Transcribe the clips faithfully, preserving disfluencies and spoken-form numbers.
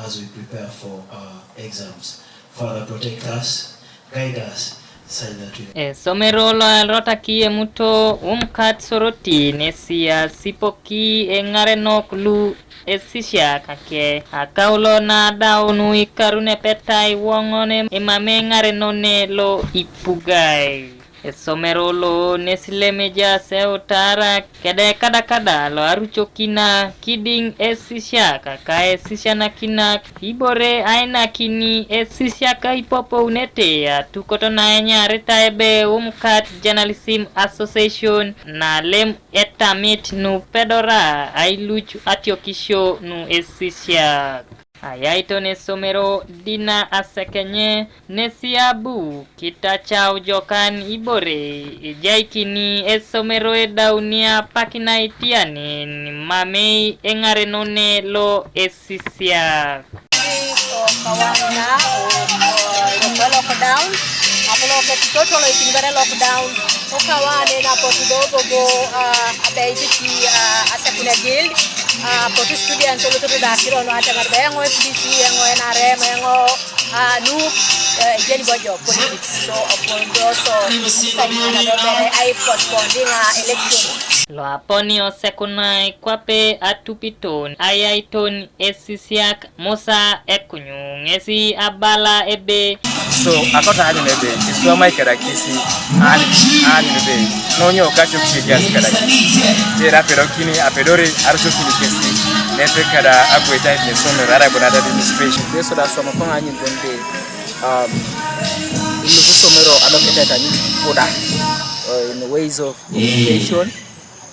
as we prepare for our exams. Father, protect us, guide us, such that we Esomero lo erotaki emuto Umkat Soroti nesi asipoki eŋarenok lu esisia kake akaulo na adaun ikarun epetai woŋon emamei eŋarenone lo ipugai. Esomero lo nesi lem ejaas eutara kede kadakada lo arucokina kidiŋ esisiak ka esisianakinak ibore ainakini esisiak aipopounete atukot na enyarita ebe Umkat Journalism Association nalem etamit nupedora ailuc atiokisio nu esisiak. Ayaiton esomero Dina Asekenye nesi abu kitacau jokan ibore ejaikini esomero edauni apak naitianen mamei eŋarenone lo esisiak. Kawana o lockdown, apo lo kesi totolo ikinibere lockdown. Okawane na potu do bobo abei titi asekuna guild. Potu students olototo da kiro no atemar be ngo F D C, ngo N R M, ngo nu ejeni bojo politics. So opondo so sai na do bere ai postponing elections. Lo aponi osekuna ikwape atupiton ayaiton esisiak Musa Ekuny ŋesi abala ebe. So akota anyun ebe iswamai kedakisi anyun ebe nonyo kacok sidias kedakisi tera pedokini apedore arusokini kesi nepe kada agoitait nesomero ara bonat administration. Beso da somo koŋ anyun bonde um, ilusu somero adoketait anyun buda uh, in ways of education.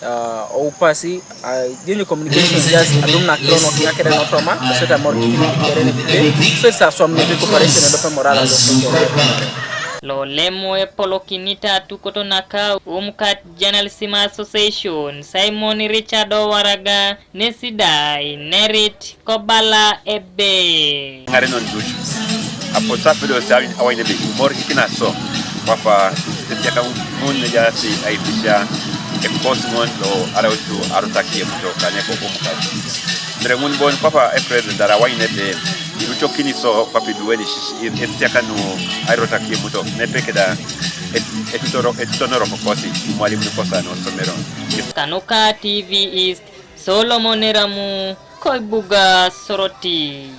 Uh, oupasi uh, dini communication just adum na kiro no kinya kede no toma so ta mor kini kere ne kide so sa som ne cooperation do pe moral do so kere. Lo lemu epolokinita tukoto naka Umkat Journalism Association Simon Richard Owaraga nesi da inerit kobala ebe. Ŋarenon duc apotu apedosi awain ebe imor ikina so papa esiaka ŋun nejaasi aifisha ekos ŋon lo arautu arutak yemuto kane kokom kaji mere ŋun bon papa epresident ara awain ebe irucokini so papa iduweni esisiaka nu airotak yemuto nepe keda etutonorok kosi imwalimu kosa nosomero. Kanuka T V East, Solomon Eramu, koibuga Soroti.